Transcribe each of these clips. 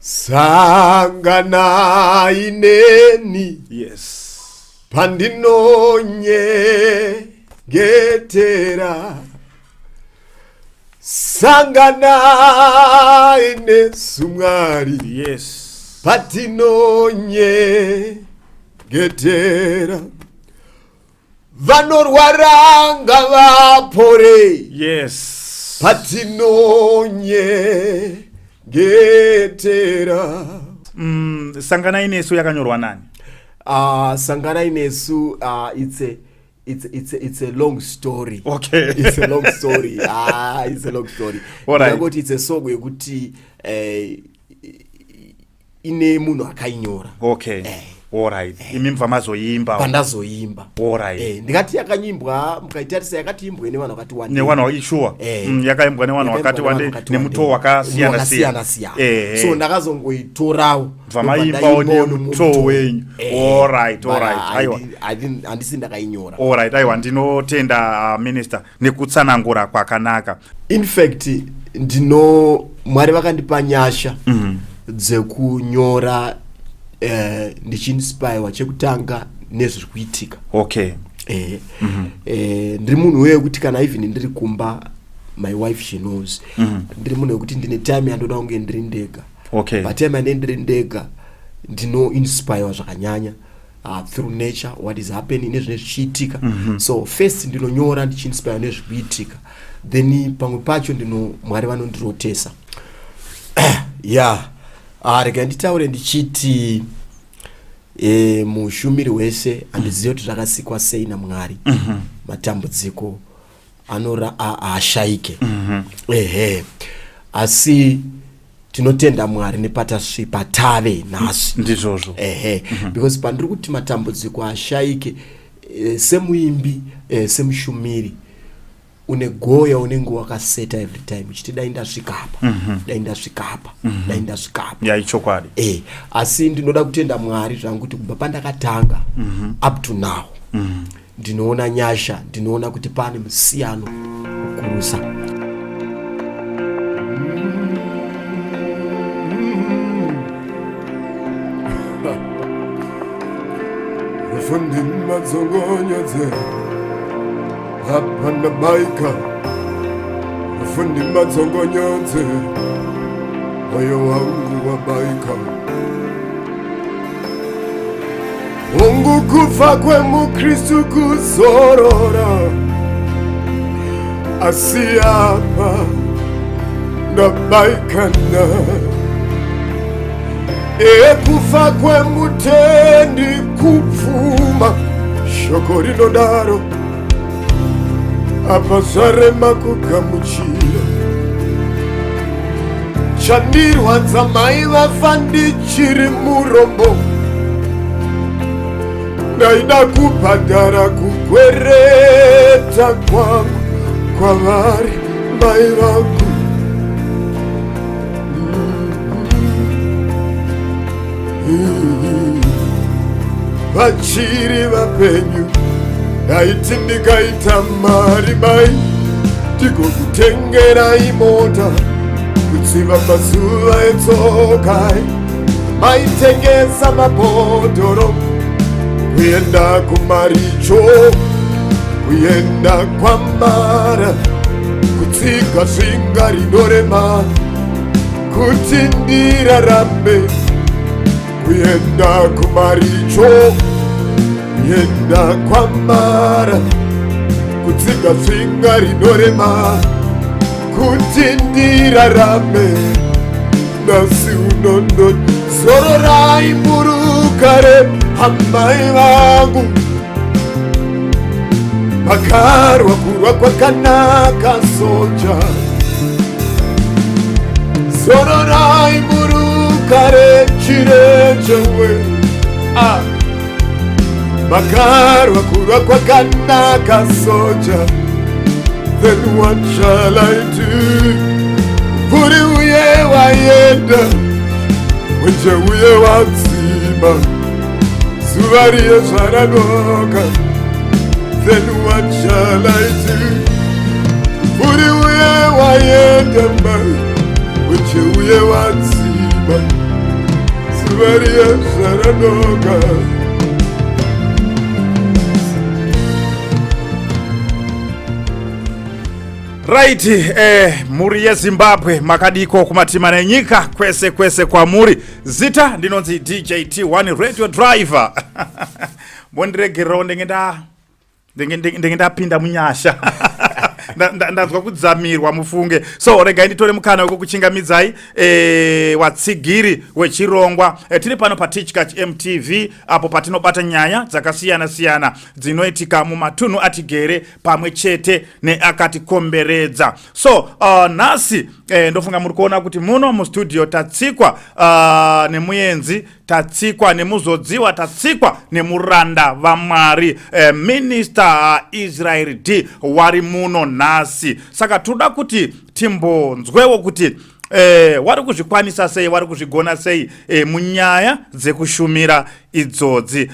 Sanganai neni. Yes. Pandinonyengetera. Sanganai nesu Mwari. Yes. Patinonyengetera. Vanorwara ngavapore. Yes. Patinonyengetera. Sanganai nesu yakanyorwa nani? Sanganai nesu, it's a long story. It's a long story. Ah, it's a long story. All right. Ndingangoti it's a song yekuti ine munhu akainyora. All right. Imi mubva mazoimba. Pandazoimba. All right. Ndingati yakanyimbwa, mukaitarisa yakatiimbwe nevanhu vakati wandei. Nevanhu, ishuwa. Yakaimbwa nevanhu vakati wandei, nemutoo wakasiyana. Wakasiyana siyana. So ndakazongoitorawo. Bva maimbawo nemutoo wenyu. All right, all right. Aiwa. Handisi ndakainyora. All right, aiwa, ndinotenda, minister, nekutsanangura kwakanaka. In fact, ndino Mwari vakandipa nyasha dzekunyora ndichiinspirewa chekutanga nezviri kuitika. Ndiri munhu wekuti kana even ndiri kumba, my wife, she knows, ndiri munhu wekuti ndine time yandoda kunge ndiri ndega. Patime yandine ndiri ndega, ndinoinspirewa zvakanyanya through nature, what is happening, nezvinenge zvichiitika. So first ndinonyora ndichiinspire nezviri kuitika, then pamwe pacho ndino Mwari vanondirotesa. Ya, rega nditaure ndichiti mushumiri wese, handizivi kuti zvakasikwa sei naMwari, matambudziko anora haashayike. Ehe, asi tinotenda Mwari nepatasvi patave nhasi. Ndizvozvo. Ehe, because pandiri kuti matambudziko ashayike, semuimbi, semushumiri, une goal yaunenge wakaseta every time uchiti, "Dai ndasvika apa, dai ndasvika apa, dai ndasvika apa." Yaichokwadi. Asi ndinoda kutenda Mwari zvangu kuti kubva pandakatanga up to now, ndinoona nyasha, ndinoona kuti pane musiyano mukurusa. Rufu ndimadzongonyodze, hapana baika. Rufu ndimadzongonyodze, moyo wangu wabaika. Hongu, kufa kwemukristu kuzorora, asi apa ndabaikana. Ekufa kwemutendi kupfuma, shoko rinodaro. Apa zvarema kugamuchira. Chandirwadza, mai vafa ndichiri murombo. Ndaida kubhadhara kukwereta kwangu kwavari mai vangu. Vachiri vapenyu ndaiti ndikaita mari, mai, ndigokutengerai mota kutsiva mazuva etsokai. Maitengesa mabhodhoro, kuenda kumaricho, kuenda kwamara, kutsiga svinga rinorema kuti ndirarame, kuenda kumaricho, kuenda kwamara, kutsiga svinga rinorema kuti ndirarame. Nhasi unondo zororai murugare, amai vangu. Makarwa kurwa kwakanaka, soja. Zororai murugare, chirechewe. Ah. Makarwa kurwa kwakanaka, soja. Then what shall I do? Mumvuri uye waenda, mwenje uye wadzima, zuva riye zvaradoka. Then what shall I do? Mumvuri uye waenda, mai, mwenje uye wadzima. Simba zuva riya zvaradoka. Right, mhuri yeZimbabwe, makadiko kumatima enyika kwese kwese kwamuri? Zita ndinonzi DJ T1 Radio Driver. Mondiregererawo, ndenge nda ndenge ndapinda munyasha. Ndanzwa kudzamirwa, mufunge. So regai nditore mukana wekukuchingamidzai, watsigiri wechirongwa. Tiri pano paTichkach MTV, apo patinobata nyaya dzakasiyana siyana dzinoitika mumatunhu atigere pamwe chete neakatikomberedza. So nhasi ndofunga muri kuona kuti muno mustudio tatsikwa nemuenzi, tatsikwa nemuzodziwa, tatsikwa nemuranda vaMwari, Minister Israel D wari muno nhasi. Saka toda kuti timbonzwewo kuti wari kuzvikwanisa sei, wari kuzvigona sei munyaya dzekushumira idzodzi.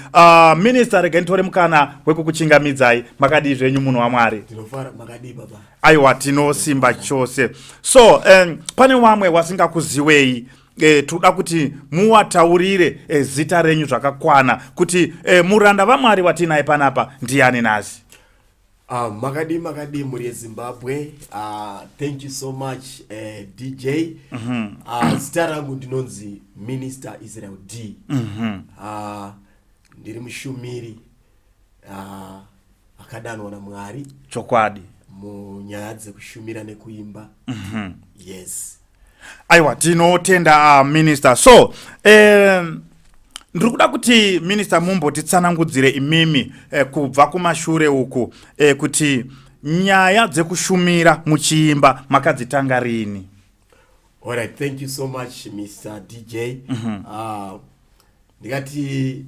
Minister, regai nditore mukana wekukuchingamidzai. Makadii zvenyu, munhu waMwari? Ndinofara, makadii baba? Aiwa, tinosimba chose. So pane wamwe wasingakuziwei, toda kuti muwataurire zita renyu zvakakwana, kuti muranda vaMwari watinaye panapa ndiani nhasi? Makadii, makadii mhuri yeZimbabwe? Thank you so much, DJ. Zita rangu ndinonzi Minister Israel D. Ndiri mushumiri akadanwa naMwari munyaya dzekushumira nekuimba. Yes. Aiwa, tinotenda, Minister. So ndiri kuda kuti, Minister, mumbotitsanangudzire imimi kubva kumashure uku, kuti nyaya dzekushumira muchiimba makadzitanga rini? Alright, thank you so much, Mr DJ. Ndikati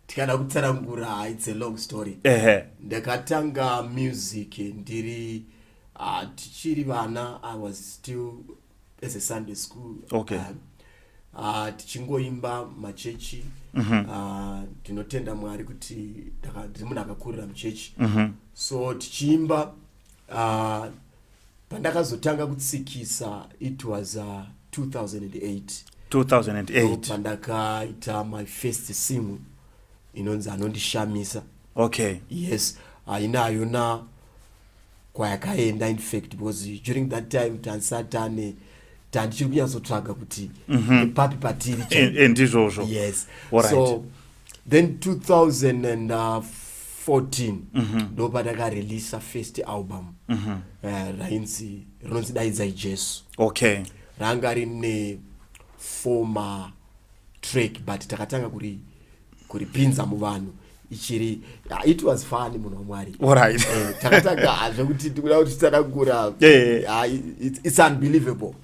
tikada kutsanangura, it's a long story. Ndakatanga music ndiri tichiri vana. I was still as a Sunday school. Tichingoimba machechi. Ndinotenda Mwari kuti ndiri munhu akakurira muchechi. So tichiimba, pandakazotanga kutsikisa, it was 2008. 2008. Pandakaita my first single inonzi "Anondishamisa". Yes, haina yona kwayakaenda, in fact, because during that time tansatane tandichiri kunyatsotsvaga kuti papi patiri. Ndizvozvo. Yes. So then 2014 ndo pandakareleasa first album, rainzi, rinonzi "Daidzai Jesu". Ranga rine four track, but takatanga kuripinza muvanhu ichiri, it was fun, munhu waMwari. Takatanga zvekuti tikuda kuti titsanangura, it's unbelievable.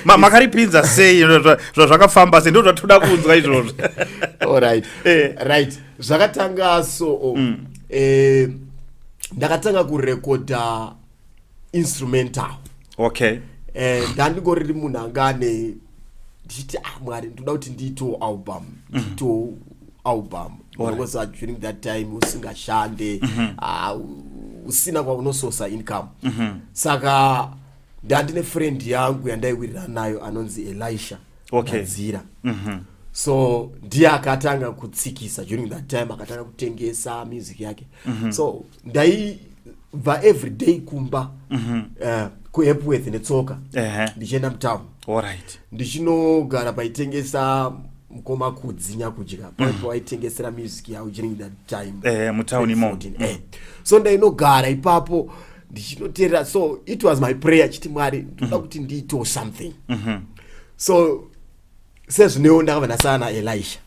Makaripinza sei? Zvakafamba sei? Ndo zvatoda kunzwa izvozvo. Alright. Right, zvakatanga so, ndakatanga kurekodha instrumental. Ndandingoriri munhu anga ane, ndichiti, "Ah, Mwari, ndoda kuti ndiitewo album, ndiitewo album." Because during that time usingashande, ah, usina kwaunososa income. Saka ndandine friend yangu yandaiwirirana nayo anonzi Elisha Nadzira. So ndiye akatanga kutsikisa during that time, akatanga kutengesa music yake. So ndaibva everyday kumba kuEpworth netsoka, ndichienda mutown, ndichinogara paitengesa mukoma Kudzi Nyakudya, paipo waitengesera music yavo during that time. Mutauni imomo. 2014. So ndainogara ipapo ndichinoteerera. So it was my prayer, chiti, "Mwari, ndoda kuti ndiitewo something." So sezvinewo ndakabva ndasana naElisha.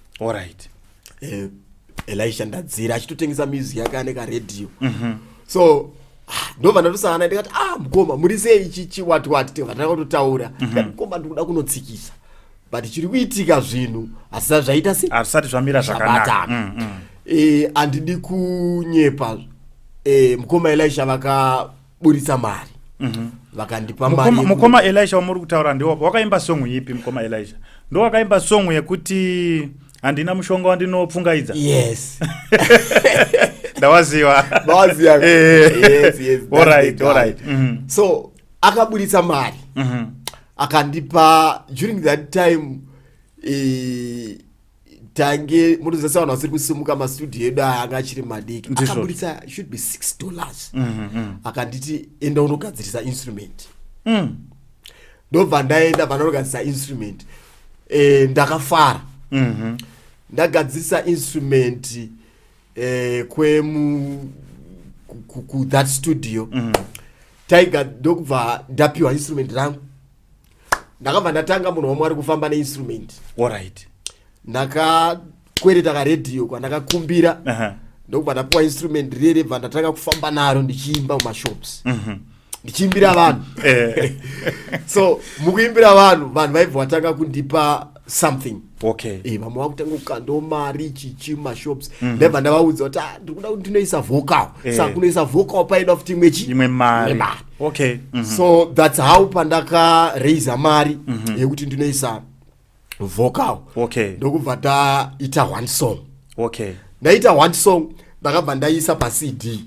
Elisha Ndadzira achitotengesa music yake ane karedhiyo. So ndobva ndatosangana, ndikati, "Ah, mukoma, muri sei?" Chichi wati wati, tikabva tatanga kutotaura. Ndikati, "Mukoma, ndikuda kunotsikisa, but chiri kuitika zvinhu hasisati zvaita sei, Hazvisati zvamira zvakanaka. zvabatana." Handidi kunyepa, mukoma Elisha vakaburitsa mari, vakandipa mari. Mukoma Elisha wamuri kutaura ndiwo wakaimba song ipi? Mukoma Elisha ndo wakaimba song yekuti "Handina mushonga wandinopfungaidza"? Yes. Ndawaziva. Mawaziva. Yes, that's the guy. So akaburitsa mari. Akandipa during that time, tange munoziva sevanhu vasiri kusimuka, mastudio edu aya anga achiri madiki. Akabudisa should be $6. Akanditi, "Enda unogadzirisa instrument." Ndobva ndaenda, vanogadzirisa instrument. Ndakafara. Ndagadzirisa instrument kwemu ku that studio. Taiga ndokubva ndapiwa instrument rangu. Ndakabva ndatanga, munhu waMwari, kufamba neinstrument. Ndakakwereta karedhiyo kwandakakumbira. Ndokubva ndapiwa instrument rere, bva ndatanga kufamba naro ndichiimba mumashops, ndichiimbira vanhu. So mukuimbira vanhu, vanhu vaibva vatanga kundipa something. Vamwe vakutanga kukandawo mari chichi mumashops. Ndaibva ndavaudza kuti, "Ah, ndiri kuda kuti ndinoisa vocal." Saka kunoisa vocal paida futi imwe chi Imwe mari. Imwe mari. So that's how pandakaraisa mari yekuti ndinoisa vocal. Ndokubva ndaita one song. Ndaita one song, ndakabva ndaisa paCD.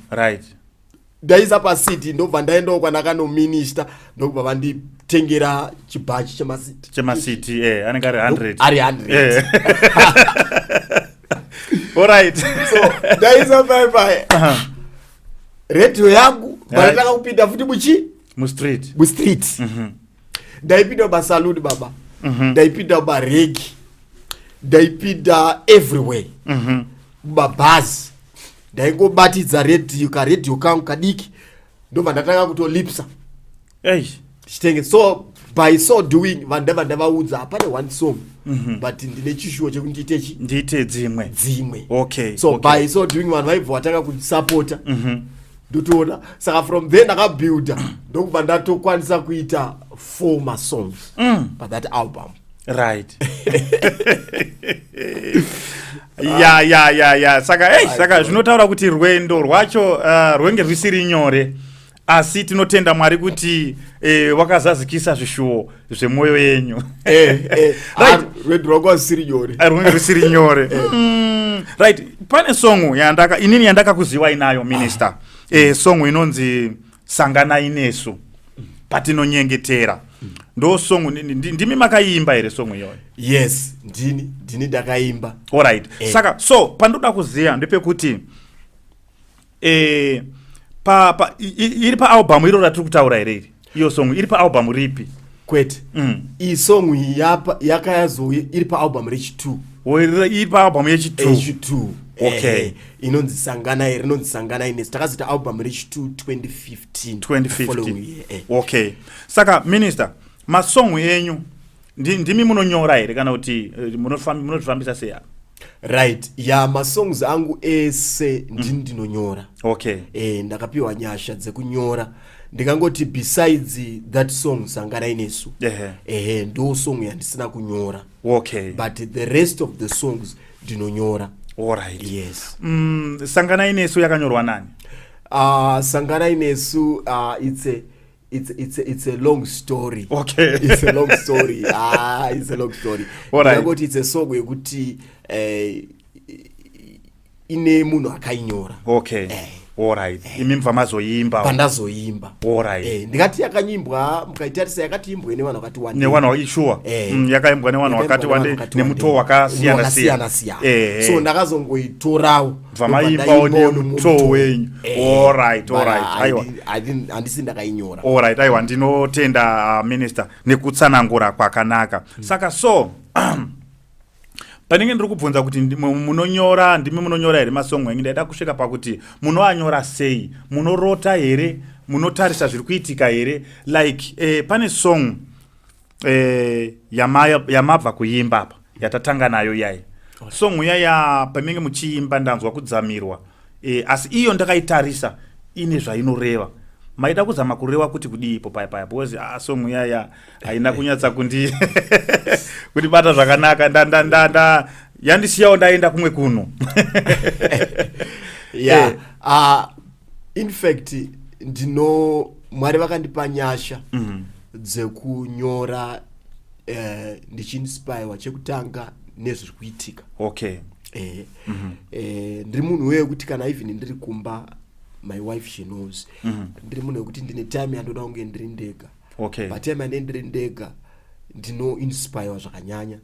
Ndaisa paCD, ndobva ndaendawo kwandakanominista, ndokubva vanditengera chibhachi chemaCD. ChemaCD, anenge ari 100. Ari 100. Alright. So ndaisa paipai redhiyo yangu, vandatanga kupinda futi muchi Mustreet. Mustreet. Ndaipinda mumasaluni baba, ndaipinda mumaregi, ndaipinda everywhere, mumabhazi. Ndaingobatidza redhiyo, karedhiyo kangu kadiki, ndobva ndatanga kutolipsa ndichitenge. So by so doing, vanhu ndabva ndavaudza, hapane one song, but ndine chishuwo chekuti ndiite chi Ndiite dzimwe. Dzimwe. So by so doing, vanhu vaibva vatanga kundisapota. Ndotoona saka from there ndakabuilda, ndokubva ndatokwanisa kuita four masongs pathat album. Right, ya, saka hey, saka zvinotaura kuti rwendo rwacho rwenge rwisiri nyore, asi tinotenda Mwari kuti wakazazikisa zvishuwo zvemwoyo yenyu. Right. Ah, rwendo rwanga rusiri nyore. Ah, rwenge rwisiri nyore. Right, pane song yandaka inini yandakakuziwai nayo, minister, song inonzi "Sanganai Nesu Patinonyengetera". Ndo song ndimi makaimba here song iyoyo? Yes, ndini ndakaimba. Alright. Saka so pandoda kuziva ndepekuti pa, iri paalbum iro ratiri kutaura here iri? Iyo song iri paalbum ripi? Kwete. Iyi song iyi yakayazo iri paalbum rechi2. Iri paalbum yechi2? Yechi2. Okay. Inonzi Sanganai, rinonzi "Sanganai Nesu". Takazoita album rechi2 2015. 2015. Following year. Okay, saka minister, masong enyu ndimi munonyora here kana kuti munozvifambisa sei apa? Right, ya, masongs angu ese ndini ndinonyora. Ndakapiwa nyasha dzekunyora. Ndingangoti besides that song "Sanganai Nesu", ehe, ndo song yandisina kunyora. But the rest of the songs ndinonyora. Yes. "Sanganai Nesu" yakanyorwa nani? "Sanganai Nesu", it's a long story. It's a long story. Ah, it's a long story. Ndingangoti it's a song yekuti ine munhu akainyora. Alright, imi mubva mazoimba. Pandazoimba. Alright. Ndingati yakanyimbwa, mukaitarisa, yakati imbwe nevanhu vakati wandei. Nevanhu, sure. Yakaimbwa nevanhu vakati wandei, nemutoo wakasiyana siyana. Siyana. So ndakazongoitorawo. Bva maimbawo nemutoo wenyu. Alright, aiwa. Handisi ndakainyora. Alright, aiwa, ndinotenda minister nekutsanangura kwakanaka. Saka so panenge ndiri kubvunza kuti munonyora, ndimi munonyora here masong enyu, ndaida kusvika pakuti munoanyora sei? Munorota here? Munotarisa zviri kuitika here? Like pane song yamabva kuimba apa, yatatanga nayo yai song yaya, paminge muchiimba ndanzwa kudzamirwa, asi iyo ndakaitarisa ine zvainoreva. Maida kuzama kureva kuti kudiipo paya paya? Because song yaya haina kunyatsa kundibata zvakanaka. Nda, nda, nda, nda, yandisiyawo ndaenda kumwe kuno. Yeah. In fact, ndino Mwari vakandipa nyasha dzekunyora, ndichiinspirewa chekutanga nezviri kuitika. Ndiri munhu wekuti kana even ndiri kumba, my wife, she knows, ndiri munhu wekuti ndine time yandoda kunge ndiri ndega. Patime yandee ndiri ndega, ndinoinspirewa zvakanyanya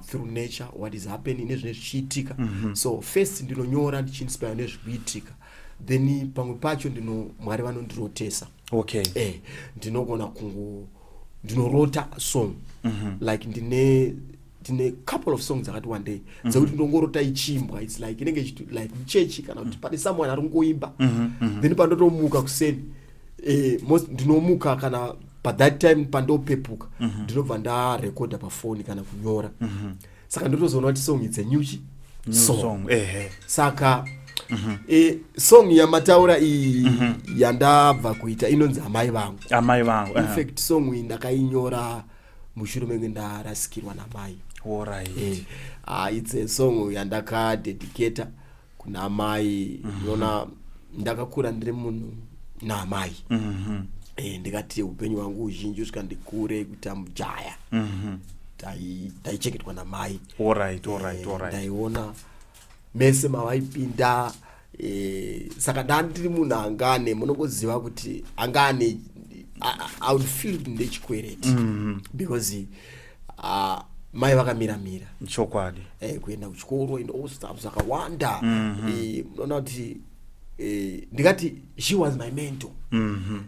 through nature, what is happening nezvine zvichiitika. So first ndinonyora ndichiinspire nezvikuitika, then pamwe pacho ndino Mwari vanondirotesa. Ndinogona kungo ndinorota song, like ndine couple of songs dzakati one day dzekuti ndongorota ichiimbwa. It's like inenge like muchechi kana kuti pane someone ari kungoimba. Then pandotomuka kuseni, most ndinomuka kana pathat time pandopepuka, ndinobva ndarekodha pafoni kana kunyora. Saka ndotozoona kuti song, it's a new chi New song. Song. Saka song yamataura iyi yandabva kuita inonzi "Amai Vangu". "Amai Vangu". In fact, song iyi ndakainyora mushure menge ndarasikirwa namai. It's a song yandakadedicata kuna amai. Unoona, ndakakura ndiri munhu naamai. Ndikati upenyu hwangu huzhinji kusvika ndikure kuita mujaya, ndaichengetwa namai. Ndaiona mese mavaipinda. Saka ndandiri munhu angane, munongoziva kuti angane, I would feel kuti ndechikwereti because mai vakamiramira. Kuenda kuchikoro and all stuff zvakawanda. Munoona kuti ndingati she was my mentor.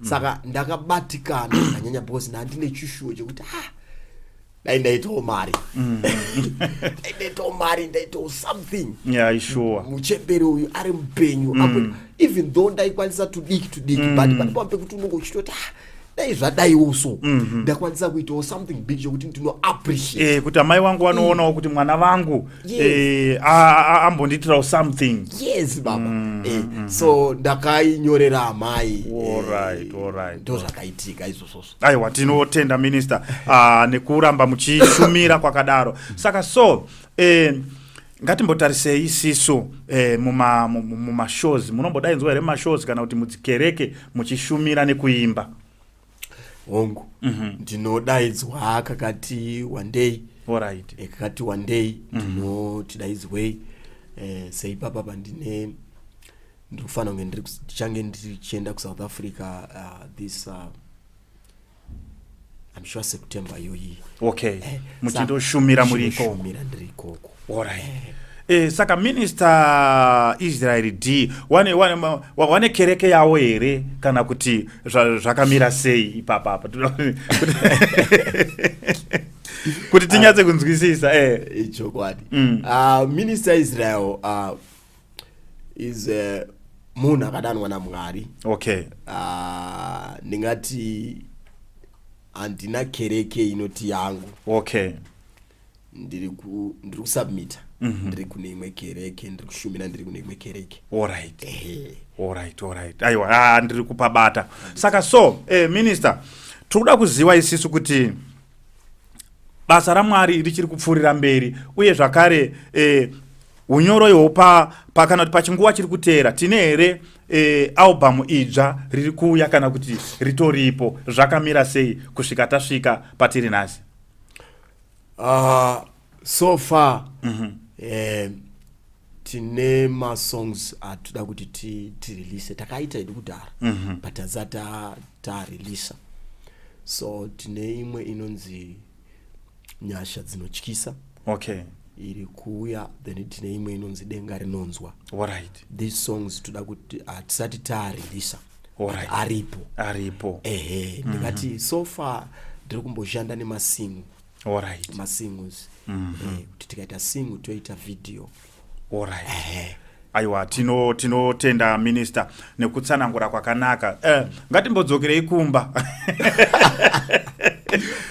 Saka ndakabatikana zvakanyanya because ndandine chishuwo chekuti, ah, dai ndaitawo mari, dai ndaitawo mari, ndaitawo something. Muchembere uyu ari mupenyu. Even though ndaikwanisa tudiki tudiki, but pane pekuti unonge uchitoti, ah, dai zvadaiwo so ndakwanisa kuitawo something big chokuti ndinoappreciate. Kuti amai vangu vanoonawo kuti mwana vangu ambondiitirawo something. Yes, baba. So ndakainyorera amai. Ndo zvakaitika izvozvozvo. Aiwa, tinotenda, Minister, nekuramba muchishumira kwakadaro. Saka so ngatimbotarisei isisu mumashows. Munombodaidzwa here mumashows kana kuti mudzikereke muchishumira nekuimba? Hongu, ndinodaidzwa kakati wandei. Kakati wandei ndinotidaidzwei. Seipapa pandine ndiri kufanira kunge ndichange ndichienda kuSouth Africa this I'm sure September iyoyi. Muchindoshumira muri ikoko. Ndichinoshumira ndiri ikoko. Alright. Saka Minister Israel D wane kereke yavo here kana kuti zvakamira sei ipapapa kuti tinyatse kunzwisisa? Ichokwadi. Minister Israel is munhu akadanwa naMwari. Ndingati handina kereke inoti yangu. Ndiri kusubmita, ndiri kune imwe kereke, ndiri kushumira ndiri kune imwe kereke. Ehe. Alright, aiwa, ndiri kupabata. Saka so Minister, tiri kuda kuziva isisu kuti basa raMwari richiri kupfuurira mberi uye zvakare unyoro ihwo pa kana kuti pachinguva chiri kuteera tine here album idzva riri kuuya kana kuti ritoripo? Zvakamira sei kusvika tasvika patiri nhasi? So far tine masongs atoda kuti tirelease. Takaita hedu kudhara, but hazati tareleasa. So tine imwe inonzi "Nyasha Dzinotyisa" iri kuuya, then tine imwe inonzi "Denga Rinonzwa". These songs toda kuti hatisati tareleasa, but aripo. Aripo. Ehe, ndikati so far ndiri kumboshanda nemasingle, masingles, kuti tikaita single toita video. Alright. Aiwa, tinotenda, Minister, nekutsanangura kwakanaka. Ngatimbodzokerei kumba.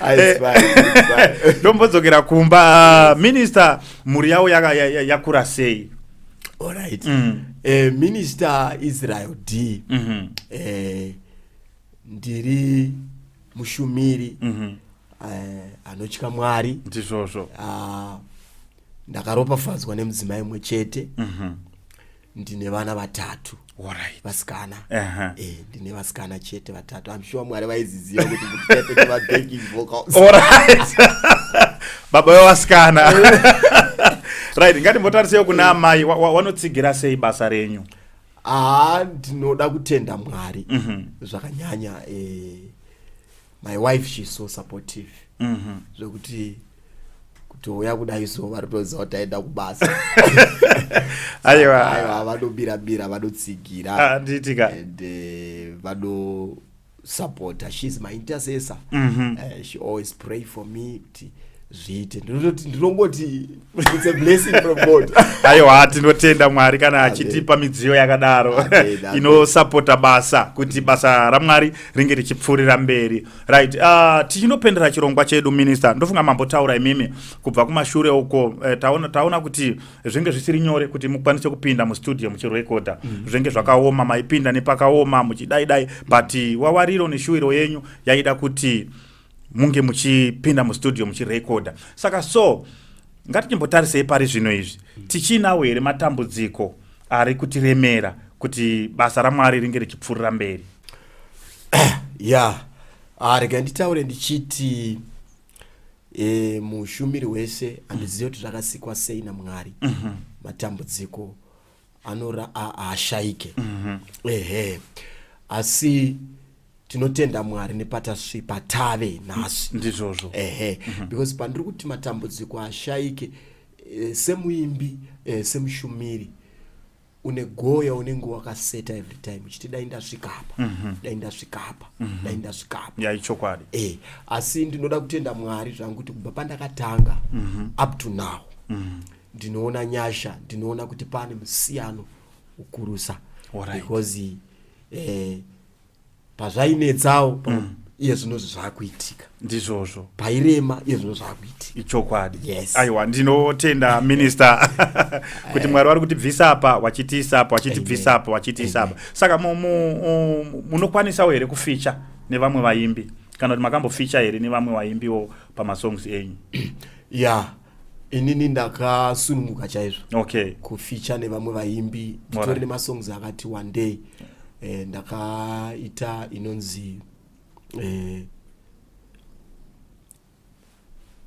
Ah, it's fine, it's fine. Tombodzokera kumba. Minister, mhuri yavo yakura sei? Alright. Minister Israel D, ndiri mushumiri anotya Mwari. Ndakaropafadzwa nemudzimai mumwe chete. Ndine vana vatatu vasikana. Ndine vasikana chete vatatu. I'm sure Mwari vaiziziva kuti ndichaita backing vocals. Alright, baba vevasikana. Right, ngatimbotarisewo kuna amai. Wanotsigira sei basa renyu? Haa, ndinoda kutenda Mwari zvakanyanya. My wife, she's so supportive zvekuti kutouya kudai so varitoziva kuti aenda kubasa. Aiwa. Aiwa, vanobira-bira, vanotsigira. Handitika. And vanosupporta. She's my intercessor. She always pray for me kuti zviite. Ndinototi, ndinongoti it's a blessing from God. Aiwa, tinotenda Mwari kana achitipa midziyo yakadaro Amen, amen. inosapota basa, kuti basa raMwari ringe richipfuurira mberi. Right, tichinopendera chirongwa chedu, Minister, ndofunga mambotaura imimi kubva kumashure uko, taona kuti zvinge zvisiri nyore kuti mukwanise kupinda mustudio muchirekodha. Zvinge zvakaoma, maipinda nepakaoma muchidai dai, but wawariro neshuwiro yenyu yaida kuti munge muchipinda mustudio muchirekodha. Saka so ngatichimbotarisei pari zvino izvi, tichinawo here matambudziko ari kutiremera kuti basa raMwari ringe richipfuurira mberi? Ya, ah, rega nditaure ndichiti mushumiri wese, handizivi kuti zvakasikwa sei naMwari, matambudziko anora haashayike. Ehe, asi tinotenda Mwari nepatasvi patave nhasi. Ndizvozvo. Ehe, because pandiri kuti matambudziko ashayike, semuimbi, semushumiri, une goal yaunenge wakaseta every time uchiti, "Dai ndasvika apa, dai ndasvika apa, dai ndasvika apa." Yaichokwadi. Asi ndinoda kutenda Mwari zvangu kuti kubva pandakatanga up to now, ndinoona nyasha, ndinoona kuti pane musiyano ukurusa. Because pazvainetsawo, iye zvinozvi zvaakuitika. Ndizvozvo. Pairema, iye zvino zvaakuitika. Ichokwadi. Yes. Aiwa, ndinotenda, Minister, kuti Mwari vari kutibvisa apa wachitiisa apa, wachitibvisa apa wachitiisa apa. Saka munokwanisawo here kufeature nevamwe vaimbi, kana kuti makambofeature here nevamwe vaimbiwo pamasongs enyu? Ya, inini ndakasununguka chaizvo kufeature nevamwe vaimbi. Nditori nemasongs akati one day, ndakaita inonzi,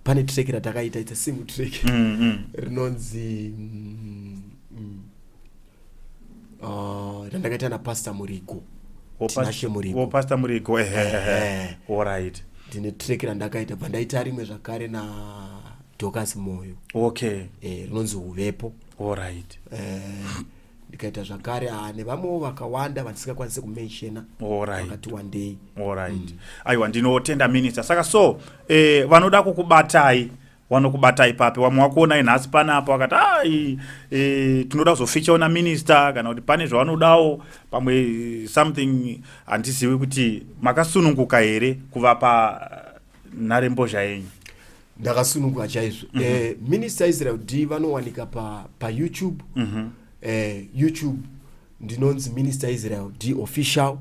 pane track ratakaita, it's a single track rinonzi randakaita naPastor Murigo, Tinashe Murigo. Pastor Murigo, ehe. Ehe. Ndine track randakaita, bva ndaita rimwe zvakare naDocas Moyo, rinonzi Huvepo. Ndikaita zvakare, nevamwewo vakawanda vandisingakwanisi kumentiona, vakati one day. Alright, aiwa, ndinotenda, Minister. Saka so vanoda kukubatai vanokubatai papi? Vamwe wakuonai nhasi panapa vakati, "Ai, tinoda kuzofeaturewo naMinister," kana kuti pane zvavanodawo pamwe something, handizivi kuti makasununguka here kuvapa nharembozha yenyu? Ndakasununguka chaizvo. Minister Israel D vanowanika paYouTube. YouTube ndinonzi Minister Israel D Official.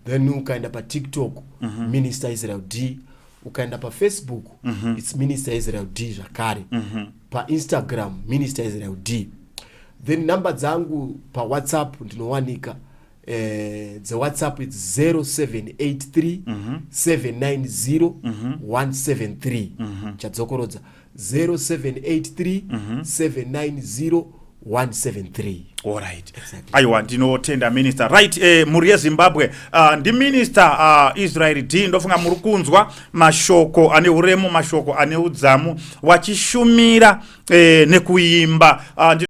Then ukaenda paTikTok, Minister Israel D. Ukaenda paFacebook, it's Minister Israel D zvakare. PaInstagram, Minister Israel D. Then namba dzangu paWhatsApp ndinowanika, dzeWhatsApp it's 0783 790 173. Chadzokorodza, 0783 790 173. Aiwa, ndinotenda, Minister. Right, mhuri yeZimbabwe, ndiMinister Israel D. Ndofunga muri kunzwa mashoko ane uremu, mashoko ane udzamu, wachishumira nekuimba. Ndino